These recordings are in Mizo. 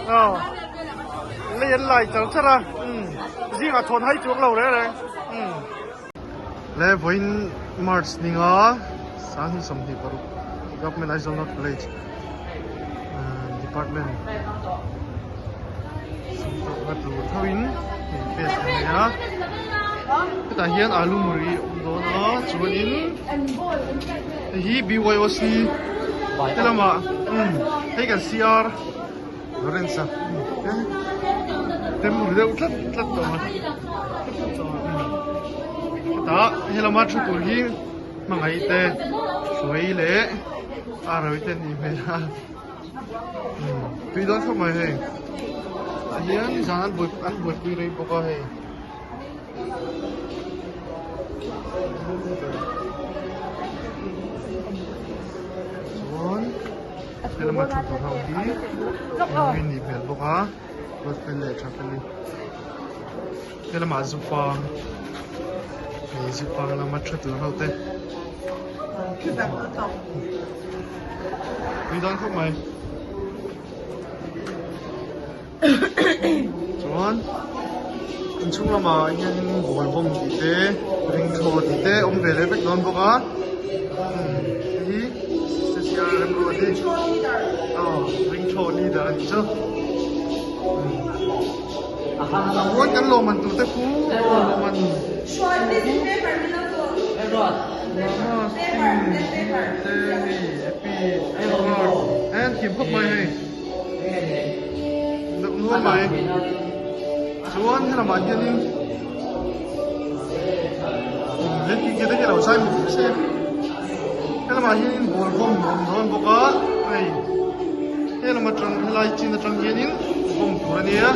Aw lei an lai char char a umm zingah chhawn hai chuang lo reng reng umm. Le vawiin March ninga 2026 Government Aizawl North College Department sumdawkna tur tho in hei fest a nei a hetah hian alu muri a awm dawn a chuanin hei hi BYOC te lamah umm hei kan CR Lawrence a tem ru deuh tlat tlat tawh a hetah helama thu tur hi hmangaih te hruai leh a roi te an nih hmel a tui dawn khawp mai hei ah hian zan an buai an buaipui rei bawk a hei. Chuan helama thu tur ho hi mui nih hmel bawk a ruat fel leh tha fel in helamah zupang hei zupang lama tha tur ho te tui dawn khawp mai. Chuan inchhung lamah hianin ball bawm tih te ring thaw tih te awm ve leh vek dawn bawk a hei hi CCR remruat hi aw ring thaw leader a nih chu chuan kan lawmman tur te khu lawmman te hei happy card en thiam khawp mai hei. Deuh nual mai chuan helamah hianin he ti te hi a lo zai mawlh mawlh se helamah hianin ball bawm a awm dawn bawk a hei helam atang helai chin atang hianin bawm tur a nia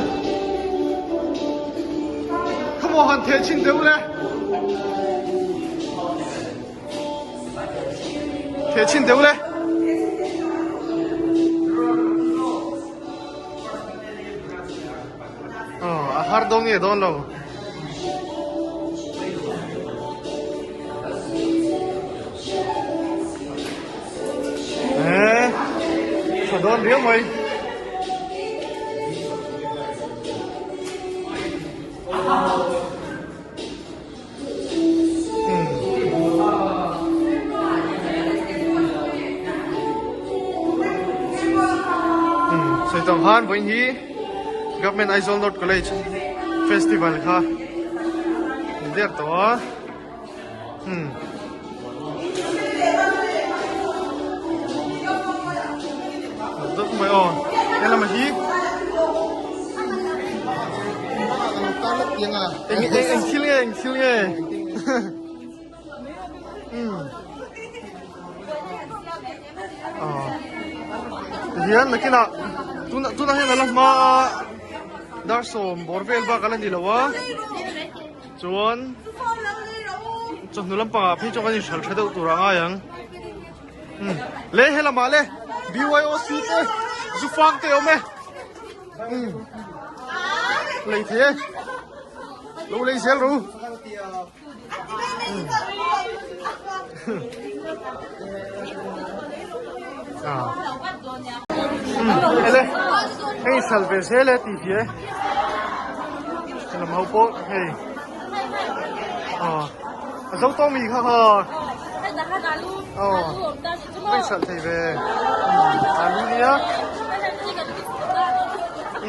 khawmaw han theh chhin deuh le Theh chhin deuh le. Aw a har dawn nge dawn lo. Eh, tha dawn riau mai. Sawi tawng khan vawiin hi Government Aizawl North College Festival kha an der tawh a umm dawt mai aw helamah hi Eng eng eng thil nge eng thil nge umm ah tihian nakinah tunah tunah hian ala hma a dar sawm bawr vel bak ala ni lo a chuan chawhnu lampangah phei chuan kan inhral tha deuh tur a ngai ang umm le helamah le BYOC te zufang te a awm e. Lei thei e lo lei zel ru ele hei sal ve zel e tih hi e lam ho pawh hei a zo tawng mi kha kha Hei hralh thei ve alu nia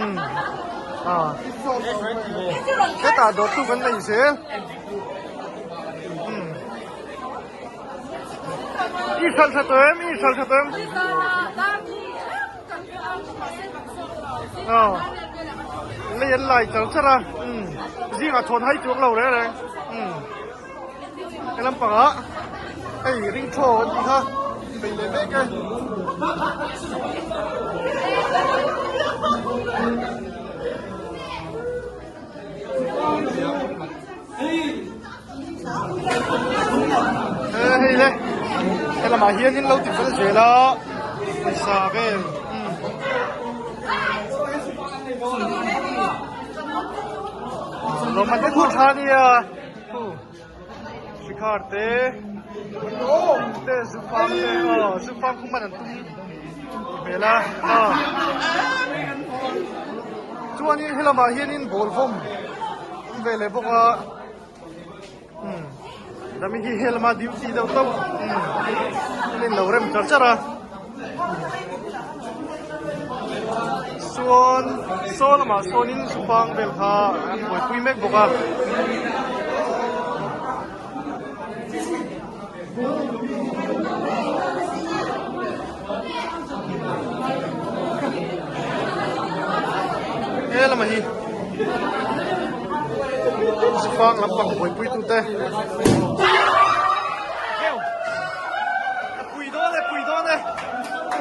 umm a hetah dawr tu kan nei zel umm i hralh tha tawh em i hralh tha tawh em aw lei an lai char char a umm zingah chhawn hai chuang lo reng reng umm. He lampangah hei ring thaw an tih kha bei leh mek e. Hei le he lamah hianin lo ti fel zel a pawisa vel lawmman te thu tha nia. Thu Shikhar te te zufang te aw zufang khu man an tum hmel a aw. Chuanin helamah hianin ball vawm awm ve leh bawk a umm dami hi helama duty deuh tawp umm an in lo rem char char a chuan saw lamah sawnin zupang vel kha an buaipui mek bawk a. He lamah hi zufang lampang buaipui tute a pui dawn e pui dawn e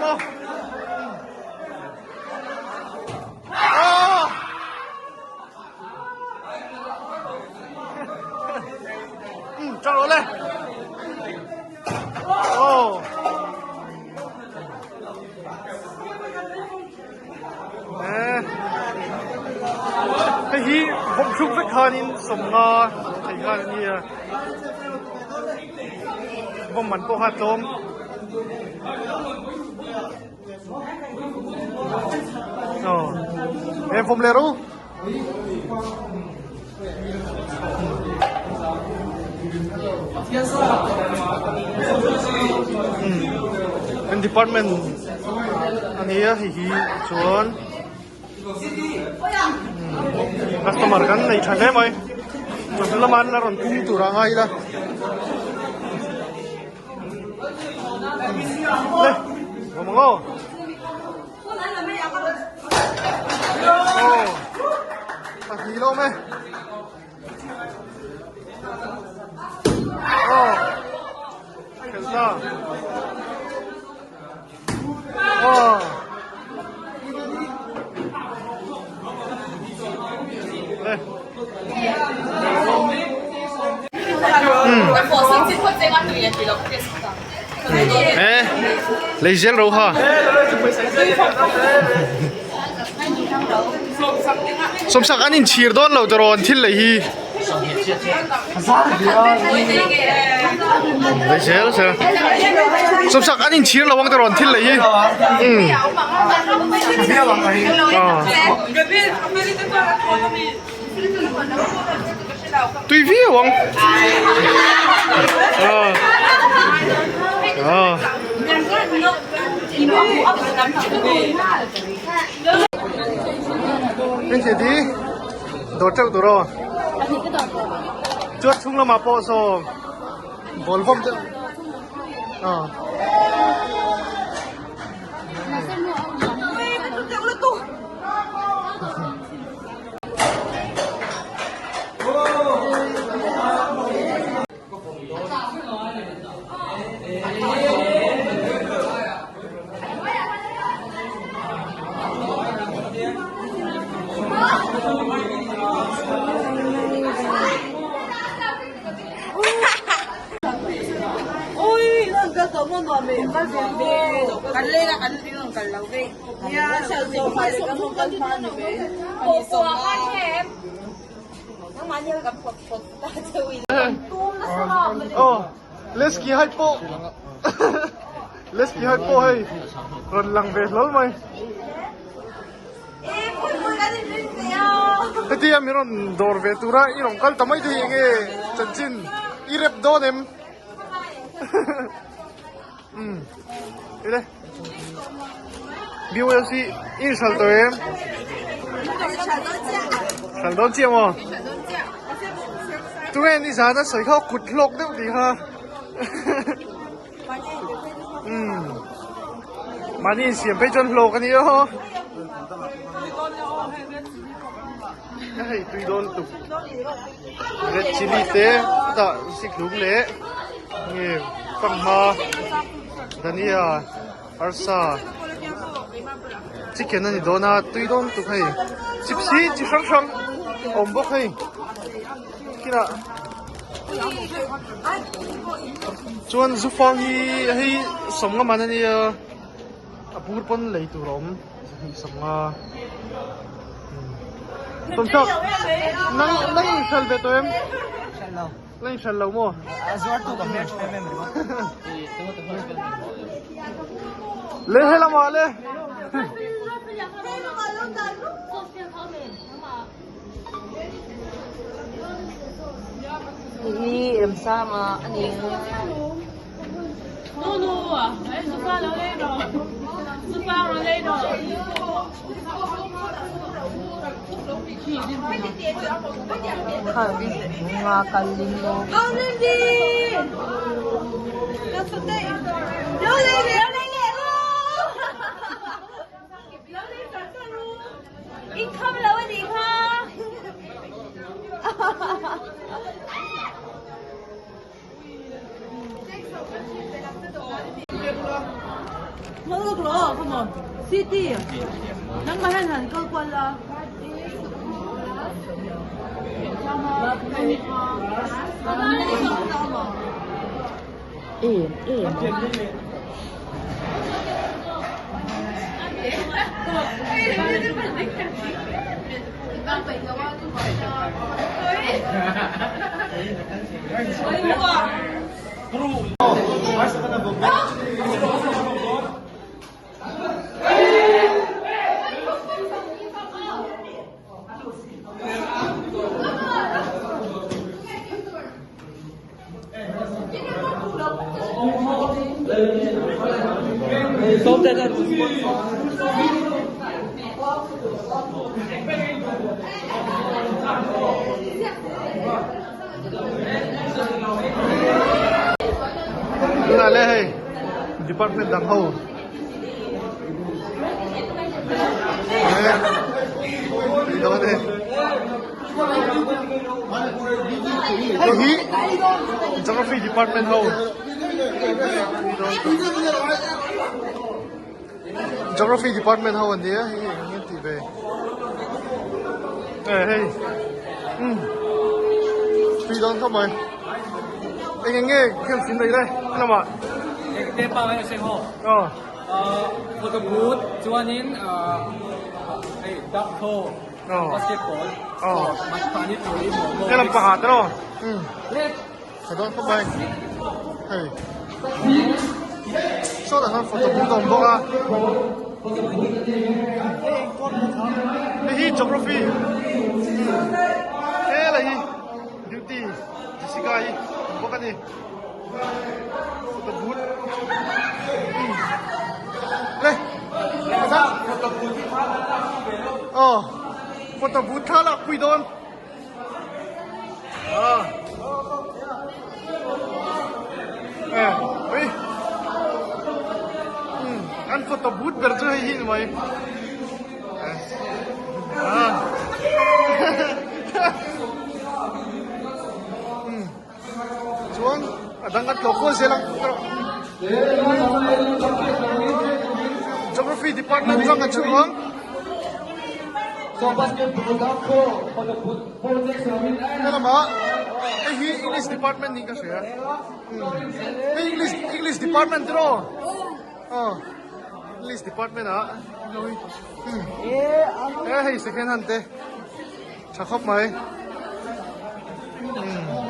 maw aw. Chak rawh le. Aw. Eh. Hei hi bawm thluk vek khanin sawmnga thei khan a nia. Bawm man pawh kha a tlawm. Aw. Eh vawm leh rawh u. Kan department a nia hei hi chuan customer kan nei tha hle mai chawhnu lama an la rawn pum tur a ngai ila le awm ang aw. Pahnih lo me. Aw. Khelh ta. Aw. Le. Eh, lei zel ro ha. Sawmsak an inchhir dawn lo tawh an thil lei hi. Lei zel zel. Sawmsak an inchhir lo ang tawh an thil lei hi. Um. Tui viau ang. Min thei di dawr teuh tur aw. Chuan chhung lamah pawh saw ball vawm deuh. Aw Lesky hai pawh Lesky hai pawh hei rawn lang ve hlawl mai hetia mi rawn dawr ve tura i rawn kal ta mai te hi enge chanchin i rep dawn em Umm ile BYOC i inhral tawh em? Hral dawn chiah maw? Tunge nizan a sawi kha kut hlawk deuh tih kha Umm mahni insiam phei chuan hlawk a ni aw Hei tui dawn lutuk Red chilli te chutah sikhlum leh nge fanghma dhania arsa chicken a ni dawn a tui dawn lutuk hei chips hi chi hrang hrang a awm bawk hei kinah chuan zufang hi hei sawmnga man a nia a bur pawn lei tur a awm. Sawmnga Sawmchak nang nang in hral ve tawh em? Hral lo. Nang in hral lo maw? A zuar tu ka hmel tha em em ringawt. Le he lamah le. Hei hi Remsanga a ni a. Kha kalin maw. Em em a. Tunah le hei department dang ho tih dawn e. Hei hi Geography department ho Geography department ho an nia hei hi eng nge an tih ve eh hei umm tui dawn khawp mai eng eng nge games in nei le lamah aw. Photo booth chuanin hei duck ho basketball panipuri momo He lam pakhat emaw tha dawn khawp mai hei sawtah sawn photo booth a awm bawk a hei hi geography helai hi duty Jessica hi awm bawk a ni. Photo booth le aw photo booth thla lak pui dawn ah eh ui an photo booth ber chu hei hi ni mai ah Chuan a dang kan tlawh kual zel ang Geography department chuan kan chhung ang. Helamah hei hi English department niin ka hria. Hei English English department tiraw? Aw English department ah e hei second hand te. Tha khawp mai.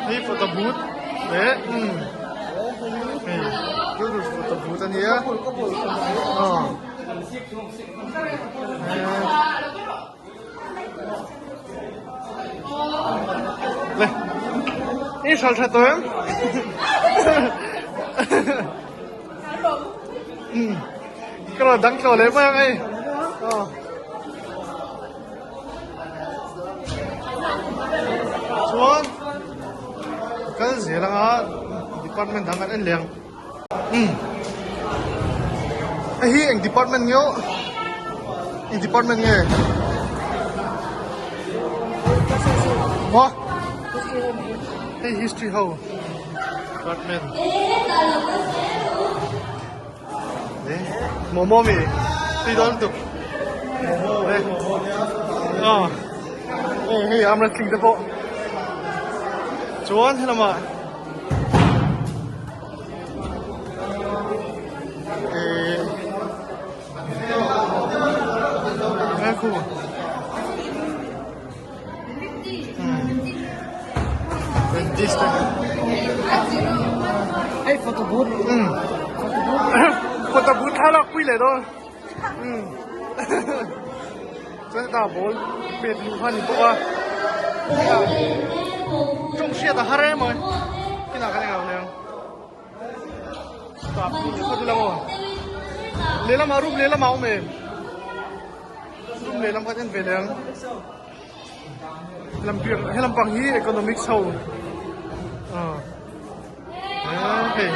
Hei photo booth leh hei chu chu photo booth a nia. Aw. Le. I hral tha tawh em? Ka rawn dang tawh leh mai ang hei. Aw. Chuan kal zel anga department dang an en leh ang umm hei hi eng department nge aw eng department nge maw hei history ho department Momo mi tui dawn lutuk aw hei arm wrestling te pawh chuan helamah eh khu Dentist te. Hei photo booth. Um. Photo booth thlalak pui leh dawn. Um. Chuan hetah ball pet luh kha a ni bawk a. Tawng hriat a har em mai. Kinah kan englo leh ang. Tah pui leh phawt ila aw. Lehlamah room lehlamah a awm em? Room lehlam kha en ve leh ang. Helam pang hi economics ho. Ah. Hei.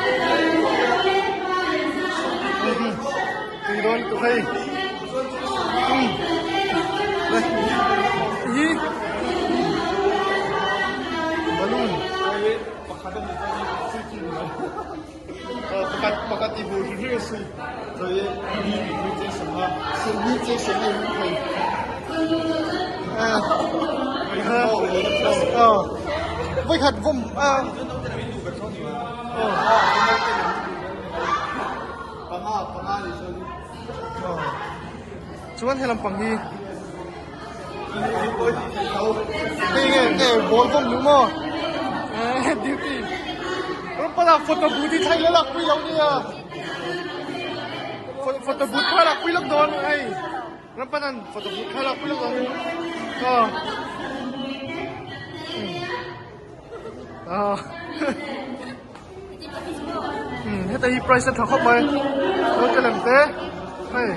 Tui dawn tuk hei. Hi. Balloon. Pakhat pakhat i hmu hri hri si. Choi ni ni che sung a. Sung ni che sung a hei. Voi khat vom a. Chuan helam pang hi hei nge nge ball vawm duh maw duty rawng pana photo booth hi thlai la lak pui lo nia photo booth kha lak pui lawk dawn hei ram panan photo booth kha lak pui lawk dawn aw aw heta hi price a tha khawp mai naute lem te hei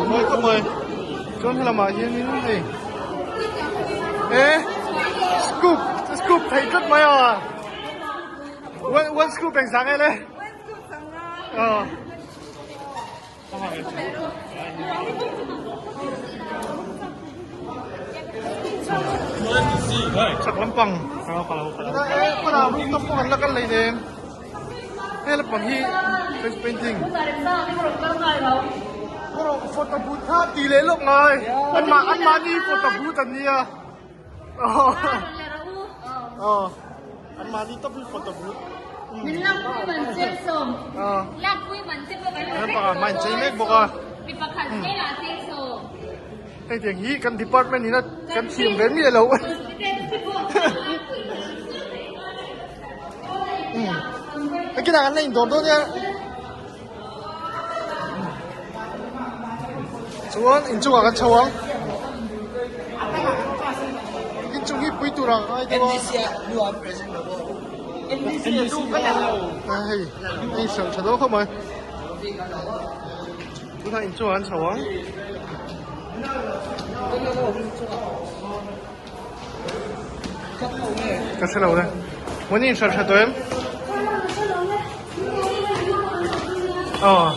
mawi khawp mai chuan helamah hianin hei e scoop scoop theih tlat mai a one one scoop engzah nge le aw. Chak lampang hmanah rooftop pawh kan la kal lei nen he lampang hi face painting photo booth kha tih leh lawk ngai anmahni photo booth an nia Aw an mahni tawp hi photo booth. Min lakpui man che sawm. Lakpui man che pawh kan Kan pakhat hma in chei mek bawk a. Mi pakhat hmelah chei sawm. Hei tiang hi kan department in a kan thiam ve miah lo. Hei kinah kan la indawr dawn nia. Chuan inchungah kan chho ang. Inchung hi pui tur ang ai deuh a. Hei hei hralh tha dawn khawp mai. Tunah inchungah kan chho ang. Ka hre lo le. Mawni in hralh tha tawh em? Aw.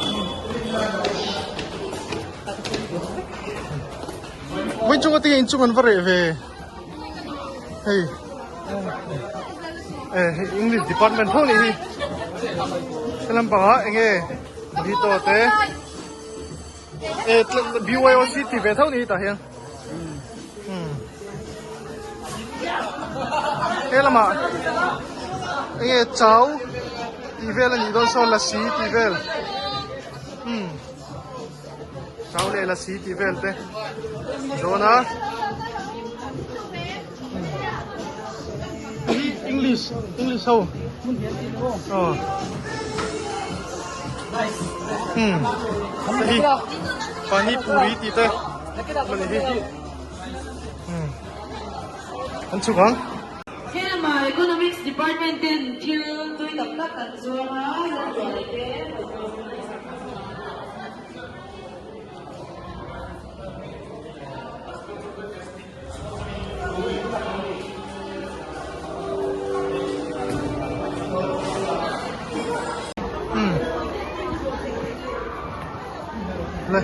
Vawiin chunga tinge inchung an va reh ve. Hei. Eh, hei English department tho nih hi. Helam pangah enge Dito te. Eh, BYOC ti ve tho ni tah hian. He lamah enge chau tih vel a nih dawn saw lasi tih vel chau leh lasi tih vel te dawn a hi english english ho aw hei pani puri tih te mani hi an chhuk ang. Helama Economics Department ten thil tui tak tak an zuar a, zawhtuah te. Le.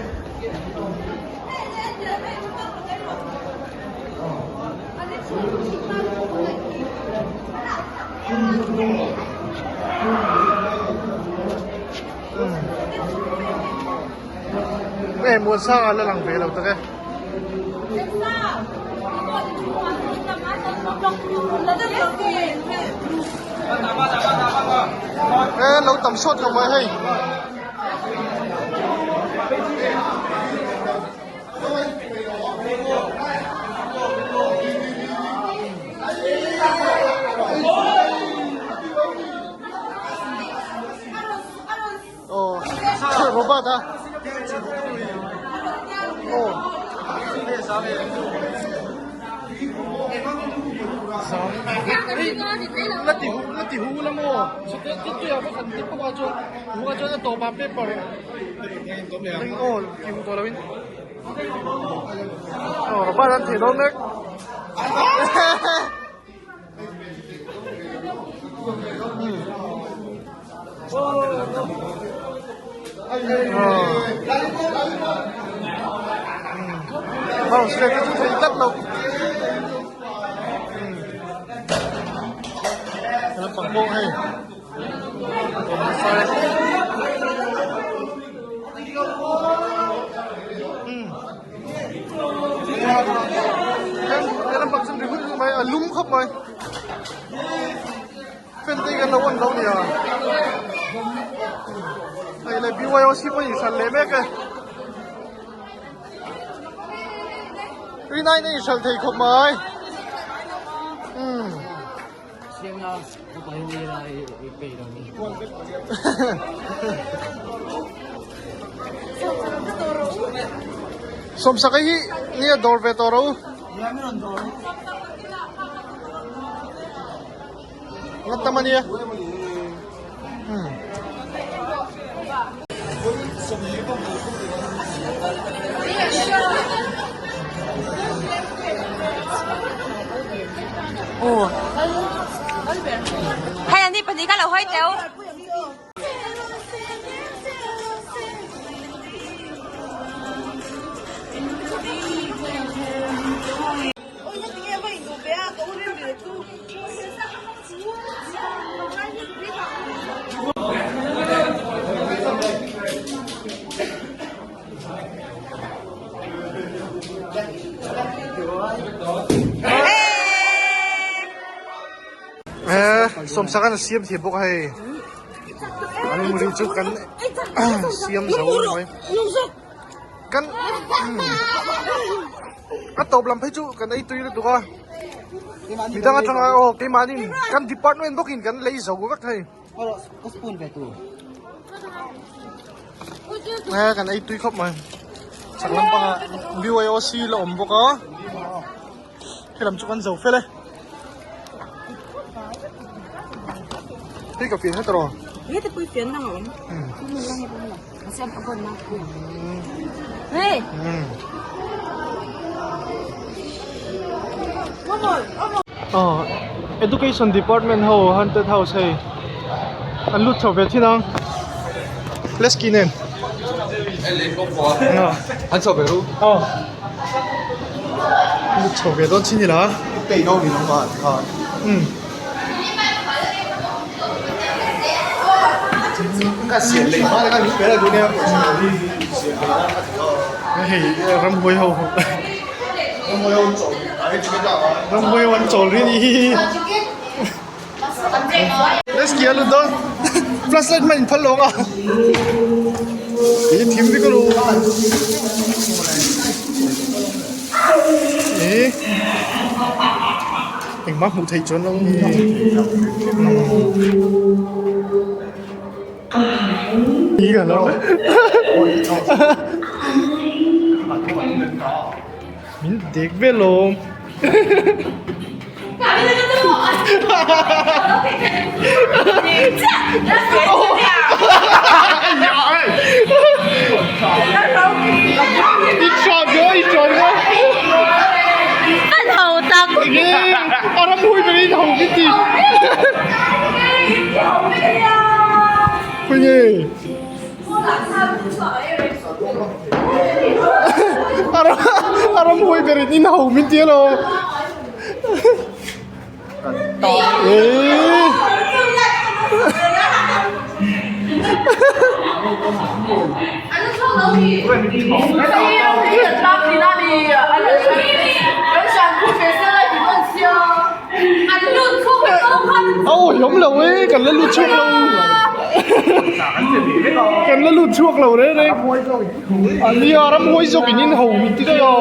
Nge Muansanga la lang ve lo tak e. E lo tam sawt lo mai hei. Aw Robert a aw. La ti hu la ti hu la maw chutia chu tuiah vek an ti pawh a chuan hu ah chuan a tawpah paper ring aw ti hu tawh loin aw robot an thei dawn mek. Mouse vel te chu thei tlat lo lampang pawh hei awm nasa e he lampang chu ri hut mai a lum khawp mai. Fan te hi kan lo on lo nia. Hei le BYOC pawh in hralh leh mek e. Rinai na in hralh thei khawp mai. Umm. Sawmsaka hi nia dawr ve tawh ro. Ngat tam ania. Hmm. Aw. Hei ani pahnih kha lo hawi teu. Sawmsaka an siam thiam bawk a hei an ri chu kan siam zo a ni mai kan a tawp lam phei chu kan ei tui lutuk a midang atanga aw keimahni kan department bawkin kan lei zo vek thei kan ei tui khawp mai chak lampangah BYOC la awm bawk a helam chu kan zo fel e hei ka fian hret rawh Education department ho haunted house hei an lut chho ve thin ang Lesky nen an chho ve ru aw lut chho ve dawn chin ila umm. Hei ramhuai ho ramhuai ho an chawl ri ni hi let's get a dawn flashlight hman in phal lo ang a ih thim vek alo ih. Engmah hmuh theih chuan lo ni. Min dek vel awm. I tran yo i tran yo. An ho tak. Enge a ram hui ber in ho min ti. Hui nge. A ram hui ber in in ho min ti alo. A awihawm lo e kan la lut chhuak lo kan la lut chhuak lo reng reng a nia ramhuai zawk in in ho min ti daih a.